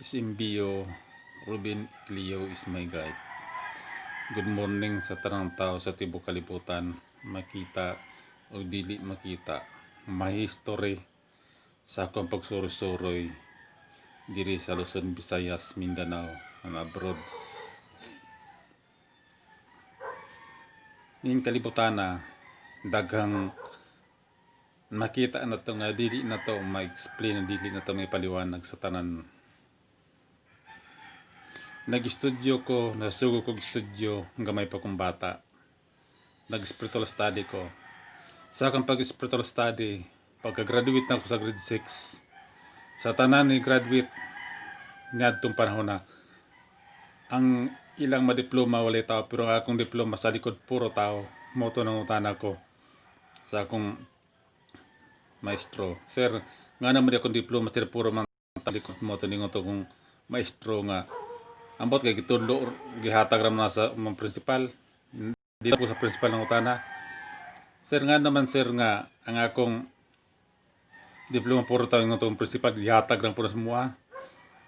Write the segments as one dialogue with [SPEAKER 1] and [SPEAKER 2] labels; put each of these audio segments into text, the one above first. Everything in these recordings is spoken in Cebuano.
[SPEAKER 1] SMBO Ruben Ecleo is my guide. Good morning sa tanang tao sa tibok kalibutan, makita o dili makita. Mahistory sa akong pagsuroy-suroy diri sa Luzon, Visayas, Mindanao, and abroad. Ning kalibutana, daghang makita na to nga dili na to ma-explain, dili na to may paliwanag sa tanan. Nag-studio ko, nasugo kog studio gamay pa kong bata. Nag-spiritual study ko. Sa akong pag-spiritual study, pagka-graduate na ako sa grade 6, sa tanan ni graduate niadtong panahon na ang ilang madiploma walay tao, pero ang akong diploma sa likod puro tao. Mao to nangutana ko sa akong maestro. "Sir, nga naman di akong diploma, sir, puro man likod mo." To ningon to kong maestro nga ambot kay gitudlo gihatag ra man na sa mga principal. Dito ko sa principal nangutana. "Sir, nga naman, sir, nga ang akong diploma puro tao?" Ingon tong principal, gihatag lang puro sa mua.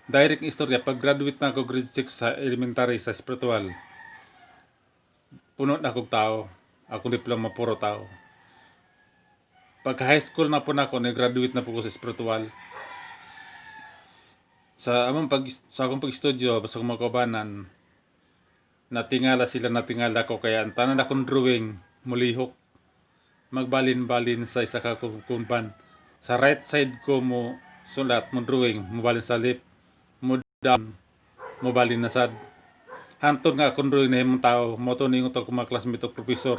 [SPEAKER 1] Direct istorya, pag graduate na ako grade 6 sa elementary sa spiritual, puno na akong tao. Akong diploma puro tao. Pagka high school na po na ako, nag-graduate na po ko sa spiritual. Sa among pag sa akong pag-studio basta akong mga, natingala sila, natingala ko, kaya ang tanan akong drawing mulihok, magbalin-balin sa isa ka kumpan. Sa right side ko mo sulat, mo drawing, mo balin sa left, mo down, mo balin na sad. Hantod nga akong drawing na himong tao. Mo to ningon to akong mga classmate o professor,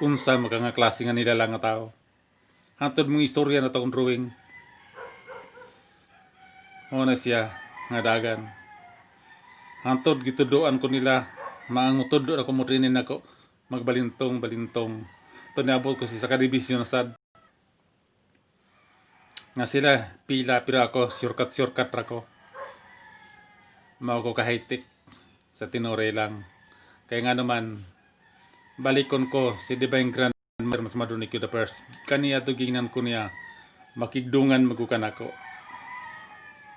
[SPEAKER 1] "Unsa maka nga klase nga nila lang nga tao?" Hantod mong istorya na to akong drawing. Mo na siya nga dagan. Hantod gituduan ko nila, maangutudlo ako mo training nako magbalintong balintong. To niabot ko sa ka division na sad. Nga sila pila, pero ako shortcut shortcut ra ko. Mao ko ka high-tech sa tinore lang. Kaya nga naman balikon ko si Divine Grand Mas Madunic the First. Kaniya to gingnan ko niya makigdungan magukan ako.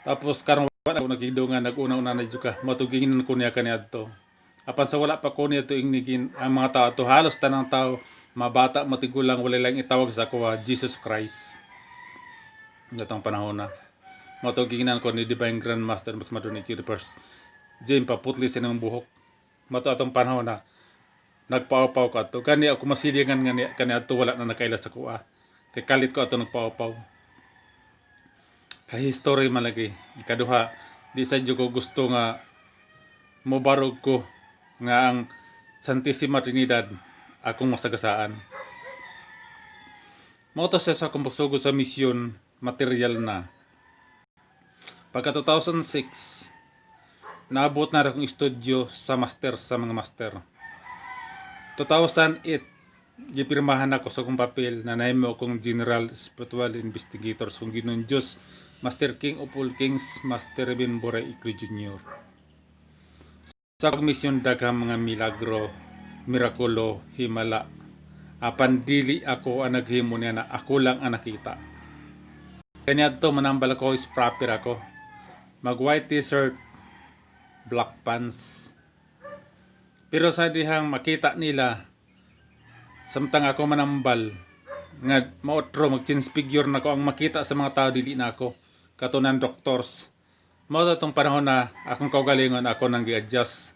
[SPEAKER 1] Tapos karon wala ako nagigdungan, nag-una-una na jud ka. Matugingan ko niya kaniadto. Apan sa wala pa ko niya to ingnigin ang mga tao to, halos tanang tao, mabata matigulang, wala lang itawag sa ako, Jesus Christ. Datong panahon na. Matugingan ko ni Divine Grand Master Mas Madunic the First. James paputli sa nang buhok. Mato atong panahon na nagpaupaw ko ato. Gani ako masilingan nga niya kani ato, wala na nakaila sa kuha. Kay kalit ko ato nagpaupaw. Kay history man lagi. Ikaduha, di sa ko gusto nga mobarog ko nga ang Santissima Trinidad akong masagasaan. Mao to siya sa akong pagsugod sa misyon material na. Pagka 2006, naabot na rin akong studio sa master sa mga master. 2008, gipirmahan ako sa akong papel na nahimo akong General Spiritual Investigator sa akong Ginoong Diyos, Master King of all Kings, Master Ruben Boray Iclo Jr. Sa akong misyon daghang mga milagro, mirakulo, himala. Apan dili ako ang naghimo niya na ako lang ang nakita. Kanya to manambal ako is proper ako. Mag white t-shirt, black pants. Pero sa dihang makita nila samtang ako manambal nga maotro, mag-change figure na ko, ang makita sa mga tao dili na ako katunan doctors. Mao sa itong panahon na akong kaugalingon ako nang gi-adjust.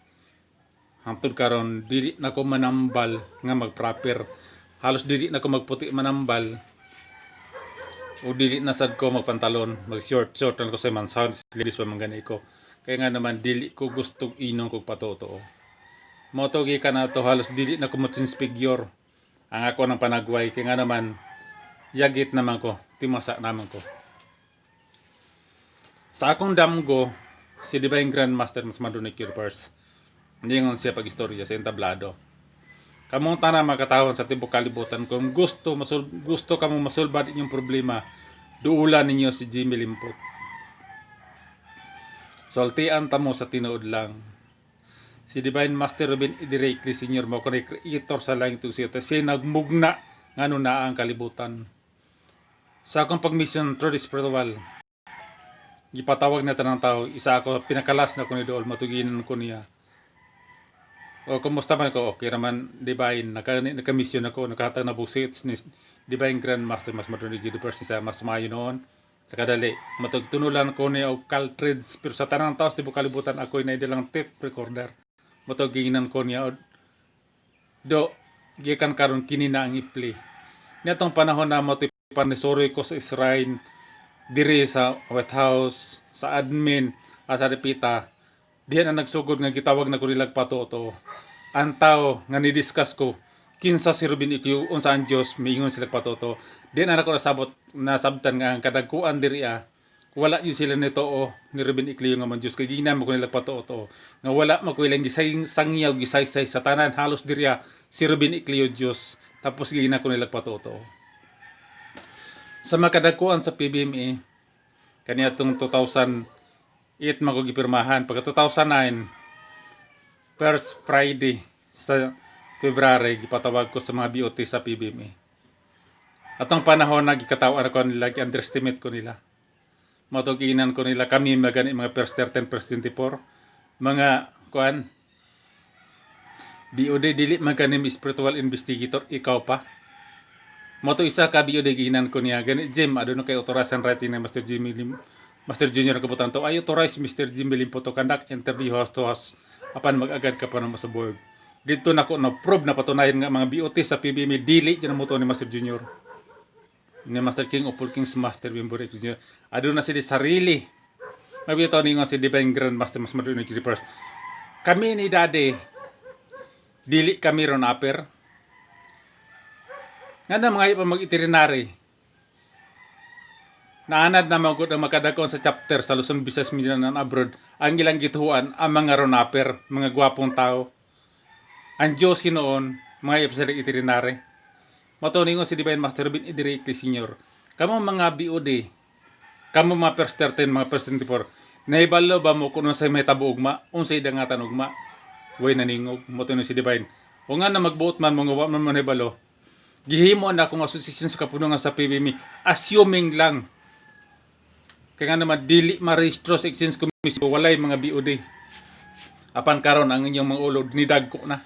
[SPEAKER 1] Hangtod karon dili na ko manambal nga mag-proper. Halos dili na ko magputi manambal. O dili na sad ko magpantalon, mag short short lang ko sa mansahan ladies pa man gani ko. Kaya nga naman dili ko gustong inong kog patotoo. Mao to gikan nato halos dili na ko mo change figure. Ang ako ng panagway, kaya nga naman yagit naman ko, timasa naman ko. Sa akong damgo, si Divine Grandmaster Mas Madunic Universe. Hindi ngon siya pag-istorya sa entablado. Kamong tanan makatawan sa tibok kalibutan, kung gusto masul gusto kamo masulbad inyong problema, duulan ninyo si Jimmy Limpot. Sultian ta mo sa tinuod lang. Si Divine Master Ruben Idirekli Senior mo kanay creator sa langit ug siya. Siya nagmugna ngano naa ang kalibutan. Sa akong pag-mission through the spiritual, Gipatawag na tanang tao, isa ako pinakalas na ko ni dool matuginan ko niya. O kumusta man ko? Okay raman, Divine. Naka-mission ako, nakahatag na busits ni Divine Grand Master Mas Madronig Universe sa mas maayo noon. Sa kadali, matugtunulan ko niya og cartridge, pero sa tanang tao sa tibok kalibutan ako'y naidalang tape recorder. Matuginan ko niya og do gikan karon kini na ang i-play. Niatong panahon na mo panisoroy ko sa Israel diri sa White House, sa admin, sa repita, diyan ang nagsugod nga gitawag na ko nilag pato. Ang tao nga ni-discuss ko, kinsa si Ruben Ecleo, unsa ang Dios, miingon sila patoto. Diyan na ako nasabot, nasabtan nga ang kadagkuan diri wala yun sila nito o ni Ruben Ecleo nga man Dios kay ginan mo ko nila patoto nga wala mo ko ilang gisay sangyaw gisaysay sa tanan halos diri si Ruben Ecleo Dios, tapos ginan ko nila patoto sa makadagkuan sa PBMA kaniya. 2008 man ko gipirmahan. Pagka 2009, first Friday sa February, gipatawag ko sa mga BOT sa PBMA. Atong panahon na gikatawan ako nila, gi-underestimate ko nila. Matuginan ko nila kami magani mga first 13, first 24, mga kuan BOD, dili man kanim spiritual investigator, ikaw pa. Mo isa ka BOD, giinan ko niya gani, "Jim, aduna kay authorized writing ng Master Jimmy Lim, Master Junior kabutan to. I authorize Mr. Jimmy Limpo to conduct interview host to host apan mag-agad ka pa naman sa board." Dito nako na prove na patunayan nga mga BOT sa PBM dili dyan mo to ni Master Junior, ni Master King of all Kings, Master Bimbo Junior. Aduna sila sarili. Mabitaw ni nga si Divine Grand Master Mas Madunay First. Kami ni Daddy, dili kami ron aper. Nga na mga ipa mag-itirinary. Naanad na magud ang makadakon sa chapter sa Luzon, Visayas, Mindanao and abroad. Ang ilang gituan ang mga ronaper, mga gwapong tao. Ang Diyos hinuon, mga ipa sila itirinary. Matuningo si Divine Master Ruben Idire Senior. Kamo mga BOD, kamo mga first 13, mga first 24, nahibalo ba mo kung unsay may tabo ugma, unsay dangatan ugma? Way naningog, mo si Divine. O nga na magbuot man mo nga wa man mo nahibalo. Gihimo na akong association sa kapunungan sa PBMI, assuming lang. Kaya nga naman, dili marehistro sa Exchange Commission, walay mga BOD. Apan karon ang inyong mga ulo, nidagko na.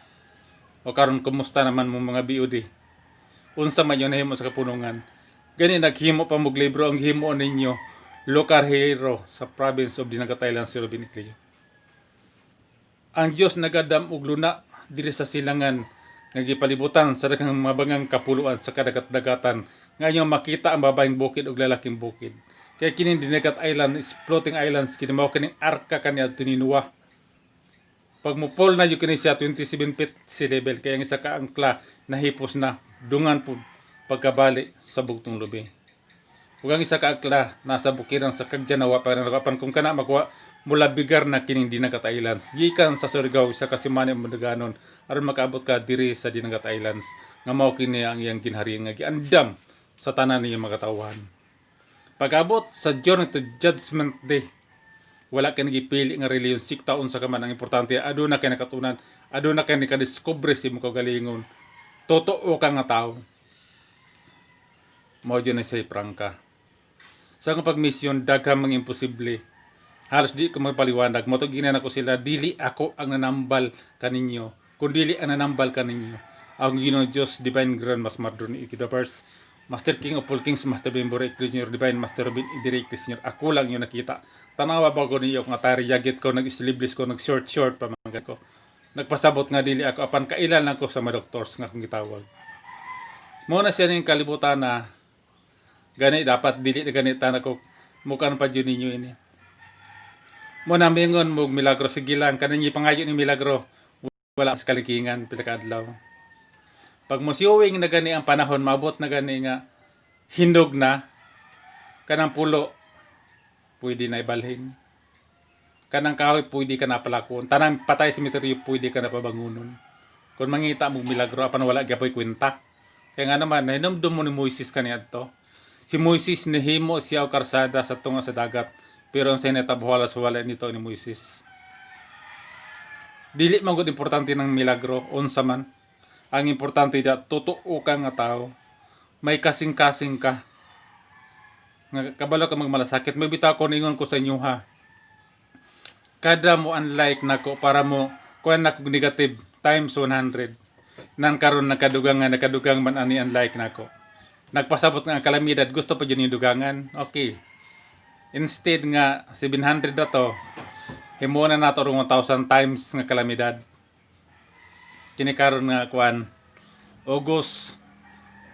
[SPEAKER 1] O karon kumusta naman mo mga BOD? Unsa man yun nahimo sa kapunungan? Gani naghimo pa mo libro ang himo ninyo, local hero sa province of Dinagat Island, si Robin Ecleo. Ang Dios nagadam og luna diri sa silangan nga gipalibutan sa daghang mabangang kapuluan sa kadagat-dagatan nga inyong makita ang babaeng bukid ug lalaking bukid. Kaya kining Dinagat Island is floating islands, kini mao kining arka kaniadto ni Noah. Pag mupol na yun kini siya, 27 feet si level, kaya ang isa ka angkla nahipos na dungan po pagkabali sa bugtong lubi. Ug ang isa ka angkla nasa bukiran sa Kagyanawa para nakapan kung kana makuha mula bigar na kining Dinagat Islands. Gikan sa Surigao, isa ka semana mo daganon aron makaabot ka diri sa Dinagat Islands nga mao kini ang iyang ginharian nga giandam sa tanan niyang mga katawhan. Pag-abot sa journey to Judgment Day, wala kay nagipili nga reliyon, sikta, unsa ka man, ang importante aduna kay nakatunan, aduna kay nakadiskubre sa imong kaugalingon. Totoo ka nga tao. Mao jud na siya prangka. Sa akong pagmisyon, daghang mga imposible. Halos di ko magpaliwanag. Mo ginan ako sila, dili ako ang nanambal kaninyo, kun dili ang nanambal kaninyo ang Ginoong Diyos, Divine Grand Mas Mardon Ikidapers, Master King of all Kings, Master Bimbore Junior, Divine Master Robin Idire Senior. Ako lang yung nakita. Tanawa ba ko niyo nga tari yagit ko, nag-sleeveless ko, nag-short short pa mga ko. Nagpasabot nga dili ako apan kailan lang ko sa mga doctors nga akong gitawag. Mo na siya ning kalibutan na gani dapat dili na ganita na ko mukan pa jud ninyo ini. Mo na mingon mo milagro, sige lang kaning ipangayo ni milagro, wala sa kalikingan pila ka adlaw. Pag mo siwing na gani ang panahon, maabot na gani nga hinog na kanang pulo, pwede na ibalhin. Kanang kahoy, pwede ka na palakon. Tanang patay sa misteryo, pwede ka na pabangunon. Kung mangita mo milagro, apan wala gyapoy kwenta. Kaya nga naman, nahinumdum mo ni Moises kaniadto. Si Moises, nihimo siya og karsada sa tunga sa dagat. Pero ang sinetabo wala sa wala nito ni Moises. Dili man gud importante ng milagro, unsa man. Ang importante da, totoo ka nga tao. May kasing-kasing ka. Nga kabalo ka magmalasakit. May bitaw ko ningon ko sa inyo ha. Kada mo unlike nako para mo kuan nako negative times 100. Nang karon nakadugang nga nakadugang man ani unlike nako. Nagpasabot nga ang kalamidad, gusto pa jud ni dugangan. Okay. Instead nga 700 na to, himo na nato rong 1,000 times nga kalamidad. Kini karon nga kuan, August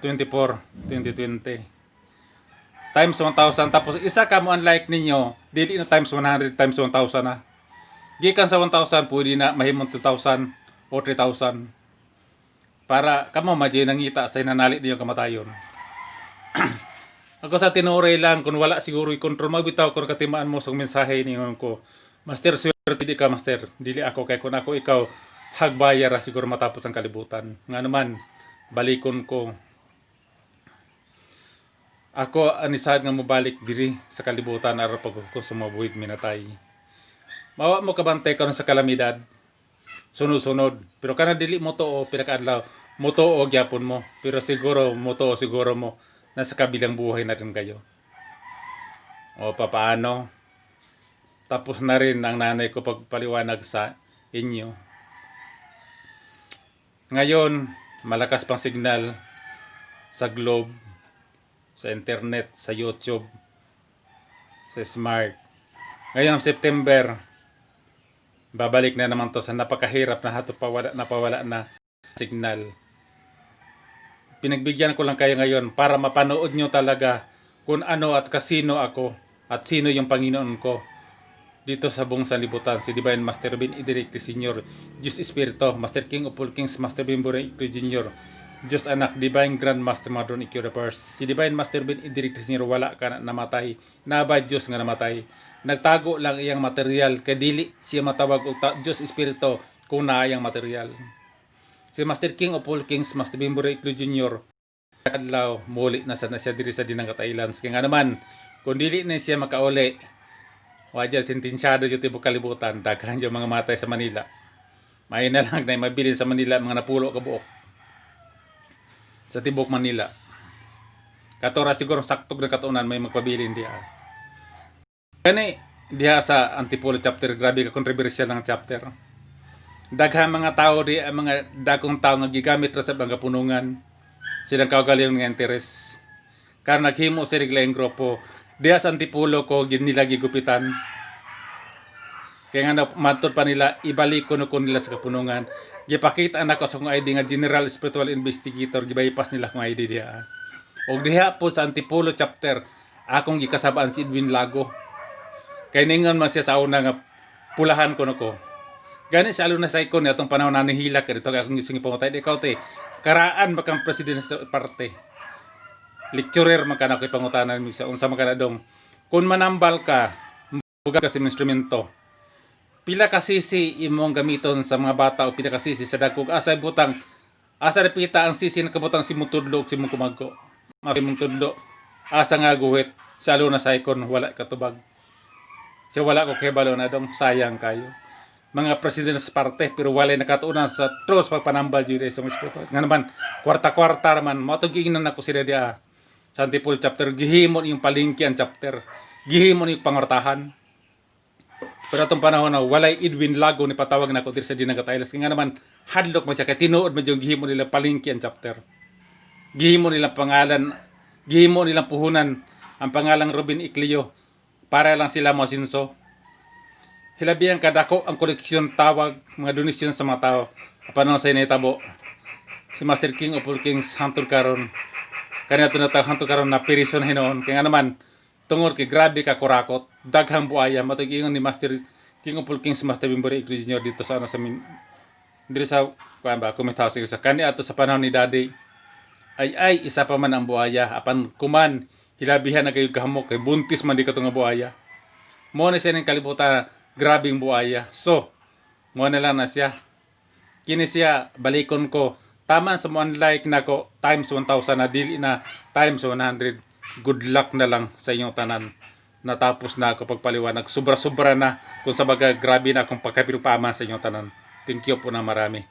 [SPEAKER 1] 24, 2020, times 1,000. Tapos isa ka mo unlike ninyo, dili na times 100, times 1,000 na. Gikan sa 1,000, pwede na mahimong 2,000 o 3,000 para kamo madyo nangita sa nanali niyo kamatayon. Ako sa tinuoray lang, kung wala siguro i-control, magbitaw kung katimaan mo sa mensahe ningon ko, "Master, swerte di ka, master." Dili ako, kay kung ako ikaw, hagbaya ra siguro matapos ang kalibutan. Nga naman, balikon ko ako anisad nga mobalik diri sa kalibutan aron pag ko sumabuhig minatay. Mawa mo kabantay karon sa kalamidad. Sunod-sunod. Pero kana dili mo tuo pila ka adlaw, mo tuo gyapon mo. Pero siguro mo tuo siguro mo nasa kabilang buhay na rin kayo. O papaano? Tapos na rin ang nanay ko pagpaliwanag sa inyo. Ngayon, malakas pang signal sa Globe, sa internet, sa YouTube, sa Smart. Ngayong September, babalik na naman to sa napakahirap na hato pawala na pawala na signal. Pinagbigyan ko lang kayo ngayon para mapanood nyo talaga kung ano at kasino ako at sino yung Panginoon ko dito sa buong sanlibutan, si Divine Master Ben Idric Senior, Diyos Espiritu, Master King of all Kings, Master Ben Buray Jr., Diyos Anak, Divine Grand Master Madron Ikyo the First. Si Divine Master Ben Idric Senior wala ka na namatay, naba Diyos nga namatay. Nagtago lang iyang material kay dili siya matawag og Diyos Espiritu kung naa iyang material. Si Master King of all Kings, Master Ben Buray Jr., adlaw muli na sa na siya diri sa Dinagat Islands. Kaya nga naman, kung dili na siya makauli, wadya sentensyado yung tibok kalibutan, daghan yung mga matay sa Manila. May na lang na mabilin sa Manila mga napulo ka buok. Sa tibok Manila. Katora siguro saktog na katunan may magpabilin diha. Kani diha sa Antipolo chapter, grabe ka controversial ng chapter. Daghan mga tao di ang mga dagkong tao nga gigamit ra sa mga punungan silang kaugalingon nga interes. Karon naghimo sa riglaing grupo diha sa Antipolo ko gid nila gigupitan. Kaya nga matod pa nila ibalik ko no ko nila sa kapunungan. Gipakita nako sa akong ID nga General Spiritual Investigator, gibypass nila akong ID diha. Og diha po sa Antipolo chapter akong gikasabaan si Edwin Lago. Kay ningon man siya sa una nga pulahan ko no ko. Gani sa aluna sa ikon atong panahon na nihilak ka dito kay akong gising pangutay ikaw te karaan ba kang president sa parte. Lecturer man ka na ko pangutanan mi sa unsa man ka na dong. Kung manambal ka, buga ka sa instrumento. Pila ka sisi imong gamiton sa mga bata o pila ka sisi sa dagkog asa butang asa repita ang sisi nakabutang si mong tudlo ug si mong kumago. Mao mong tudlo asa nga guhit sa aluna sa ikon wala katubag. Siya wala ko kebalo na dong, sayang kayo. Mga president sa parte pero walay nakatuunan sa true sa pagpanambal jud sa mga espiritu. Nga naman kwarta-kwarta raman mao to giingnan nako sila diha sa Antipolo chapter, gihimo yung palengke ang chapter. Gihimo yung pangortahan. Pero atong panahon na walay Edwin Lago ni patawag nako diri sa Dinagat Islands. Kaya nga naman hadlok man siya kay tinuod man yung gihimo nila palengke ang chapter. Gihimo nila pangalan, gihimo nilang puhunan ang pangalang Robin Ecleo para lang sila moasinso. Hilabihan kadako ang koleksyon tawag, mga donasyon sa mga tao. Apan sa initabo si Master King of all Kings hantod karon kaniya to natawag hantod karon na pirison hinuon. Kaya nga naman tungod kay grabe ka kurakot, daghang buaya matug ingon ni Master King of all Kings Master Bimbori Jr. dito sa ano sa min diri sa kuan ba comment house sa kani ato sa panahon ni Daddy ay isa pa man ang buaya apan kuman hilabihan na kayo kahamok kay buntis man di ka nga buaya mo na siya ng kalibutan, grabing buaya. So mo na lang na siya, kini siya balikon ko tama sa mo unlike nako times 1,000 na dili na times 100. Good luck na lang sa inyong tanan. Natapos na ako pagpaliwanag, sobra-sobra na kung sa baga, grabe na akong pagkapirupaman sa inyong tanan. Thank you po na marami.